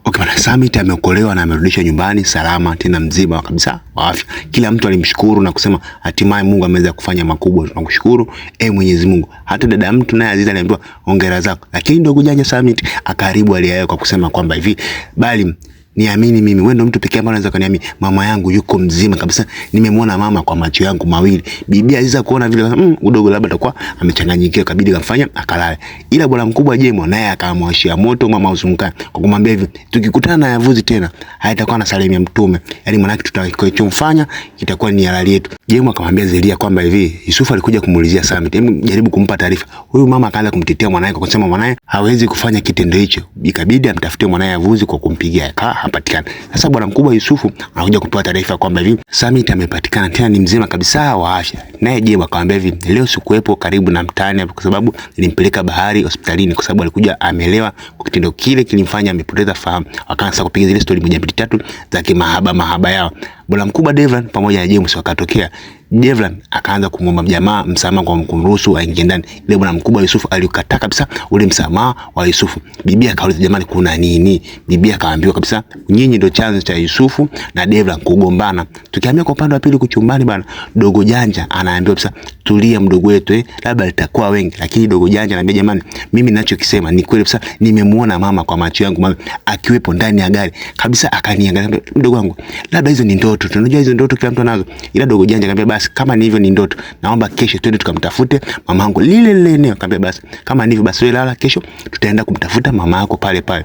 Okay, bana, Samit ameokolewa na amerudishwa nyumbani salama tena mzima kabisa wa afya. Kila mtu alimshukuru na kusema hatimaye Mungu ameweza kufanya makubwa, tunakushukuru eh Mwenyezi Mungu. Hata dada mtu naye Aziza aliambiwa hongera zako. Lakini ndugu janja Samit akaharibu hali yao kwa kusema kwamba hivi, bali niamini mimi, wewe ndio mtu pekee ambaye unaweza kuniamini. Mama yangu yuko mzima kabisa, nimemwona mama kwa macho yangu mawili. Bibi Aziza kuona vile, udogo labda atakuwa amechanganyikiwa, kabidi kamfanya akalale. Ila bwana mkubwa Jemo naye akamwashia moto mama Uzungukani kwa kumwambia hivi, tukikutana na Yavuzi tena haitakuwa na salamu ya Mtume, yaani maana tutakachomfanya kitakuwa ni halali yetu. Jemo akamwambia Zelia kwamba hivi Yusufu alikuja kumuulizia Samit, hebu jaribu kumpa taarifa. Huyu mama akaanza kumtetea mwanae kwa kusema mwanae hawezi kufanya kitendo hicho, ikabidi amtafutie mwanae Yavuzi kwa kumpigia kaa hapatikana. Sasa bwana mkubwa Yusufu anakuja kupewa taarifa kwamba hivi Samit amepatikana tena ni mzima kabisa wa afya. Naye Jemo akamwambia hivi, leo sikuwepo karibu na mtaani hapo kwa sababu nilimpeleka bahari hospitalini kwa sababu alikuja amelewa, kwa kitendo kile kilimfanya amepoteza fahamu. Wakaanza kupiga zile stori moja mbili tatu za kimahaba mahaba yao. Bwana mkubwa Devlan pamoja na James wakatokea. Devlan akaanza kumwomba jamaa msamaha kwa kumruhusu aingie ndani. Ile bwana mkubwa Yusufu alikataa kabisa ule msamaha wa Yusufu. Bibi akauliza, jamani, kuna nini? Bibi akaambiwa kabisa, nyinyi ndio chanzo cha Yusufu na Devlan kugombana. Tukihamia kwa upande wa pili kuchumbani bana, dogo janja anaambiwa kabisa, tulia mdogo wetu, labda litakuwa wengi. Lakini dogo janja anaambia, jamani, mimi ninachokisema ni kweli kabisa, nimemuona mama kwa macho yangu, mama akiwepo ndani ya gari kabisa, akaniangalia. Mdogo wangu, labda hizo ni ndoto, tunajua hizo ndoto kila mtu anazo. Ila dogo janja akamwambia, basi kama ni hivyo ni ndoto, naomba kesho twende tukamtafute mamangu lile lile eneo. Akamwambia basi kama ni hivyo basi wewe lala, kesho tutaenda kumtafuta mama yako pale pale.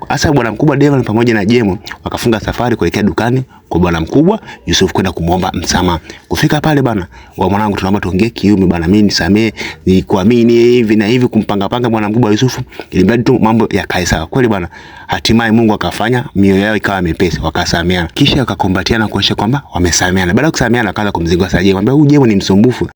Sasa bwana mkubwa Devlan pamoja na Jemo wakafunga safari kuelekea dukani kwa bwana mkubwa Yusuf kwenda kumuomba msamaha. Kufika pale bana, wa mwanangu, tunaomba tuongee kiume bana, mimi nisamee, nikuamini hivi na hivi, kumpanga panga bwana mkubwa Yusufu ili mradi tu mambo yakae sawa. Kweli bwana, hatimaye Mungu akafanya mioyo yao ikawa mepesi, wakasameana. Kisha wakakumbatiana kuonyesha kwamba wamesameana. Baada ya kusameana akaanza kumzingua Saje, mwambia huyu Jemo ni msumbufu.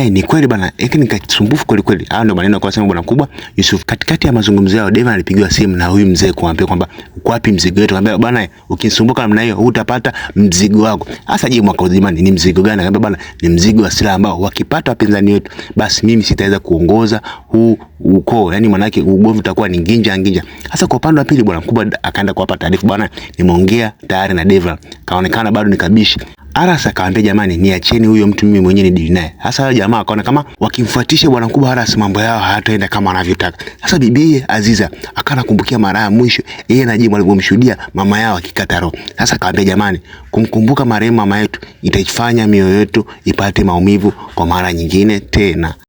Ni kweli bana, hiki ni kisumbufu kweli kweli. Hayo ndio maneno kwa sema bwana mkubwa Yusuf. Katikati ya mazungumzo yao Devlan alipigiwa simu na huyu mzee kumwambia kwamba uko wapi mzigo wetu? Akamwambia bwana, ukinisumbuka namna hiyo hutapata mzigo wako. Sasa je, mwaka uzimani ni mzigo gani? Akamwambia bwana, ni mzigo wa silaha ambao wakipata wapinzani wetu basi mimi sitaweza kuongoza huu ukoo, yani maana yake ugomvi utakuwa ni nginja nginja. Sasa kwa upande wa pili bwana mkubwa akaenda kuwapa taarifa, bwana, nimeongea tayari na Devlan, kaonekana bado nikabishi. Aras akamwambia jamani, niacheni huyo mtu mimi mwenyewe ni naye. Sasa yule jamaa akaona kama wakimfuatisha bwana mkubwa Aras mambo yao hayataenda kama anavyotaka. Sasa bibi Aziza akana kumbukia mara ya mwisho yeye na Jimu alivyomshuhudia mama yao akikata roho. Sasa akamwambia jamani, kumkumbuka marehemu mama yetu itaifanya mioyo yetu ipate maumivu kwa mara nyingine tena.